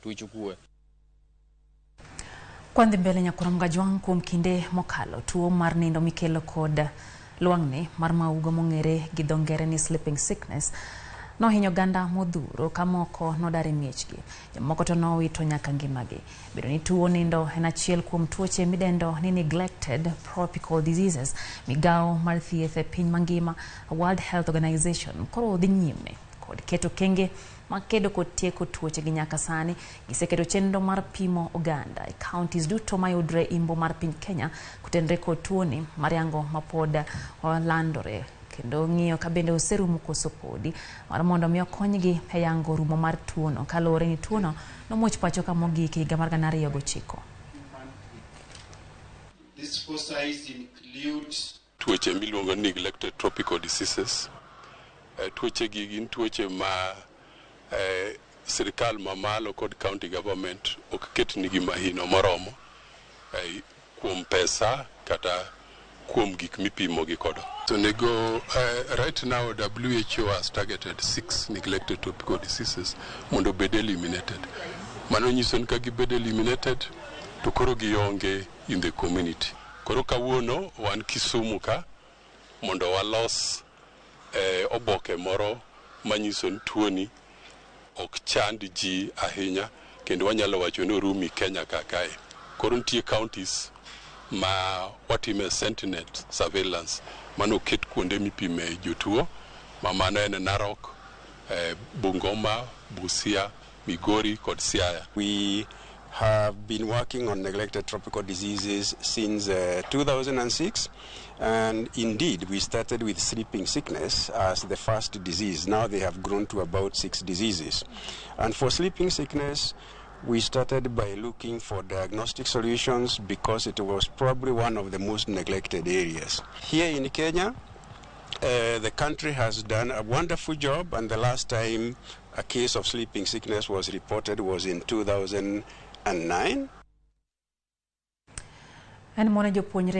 Tuichukue. Kwadhi mbele nyakwar Mgajwang' kuom kinde mokalo, tuo mar nindo mikelo kod lwang'ni mar maugo mong'ere gi dho ngere ni sleeping sickness nohinyo oganda modhuro ka moko nodar e miechgi, jomoko to nowito nyaka ngimagi. Bedo ni tuo nindo en achiel kuom tuoche midendo ni neglected tropical diseases, migawo mar thieth e piny mangima World Health Organization koro dhi nyime kod keto kenge makedo kod tieko tuoche gi. Nyaka sani giseketo chenro mar pimo oganda e counties duto mayudre imbo mar piny Kenya kotenore kod tuoni mar yango mapod olandore kendo ng'iyo ka bende oserumo koso podi, mar mondo mi okonygi e yango rumo mar tuono, kaluwore ni tuono nomuoch pacho ka mogik e higa mar 2009. These four sites include tuoche miluongo ni neglected tropical diseases. Tuoche gi gin tuoche ma sirikal mamalo kod county government ok ket nigi mahino moromo kuom pesa kata kuom gik mipimo gi kodo. So nego right now WHO has targeted six neglected tropical diseases mondo obed eliminated. Mano nyiso ni ka gibed eliminated to koro gionge in the community. Koro kawuono wan Kisumu ka mondo walos oboke moro manyiso ni tuoni ok chand ji ahinya kendo wanyalo wacho ni orumi Kenya ka kae. Koro nitie counties ma watime sentinel surveillance mano oket kuonde mipime jotuo ma mano en Narok, Bungoma, Busia, Migori kod Siaya. We have been working on neglected tropical diseases since 2006, and indeed we started with sleeping sickness as the first disease. Now they have grown to about six diseases. And for sleeping sickness, we started by looking for diagnostic solutions because it was probably one of the most neglected areas. Here in Kenya, the country has done a wonderful job, and the last time a case of sleeping sickness was reported was in 2009. En mone jopuonjre.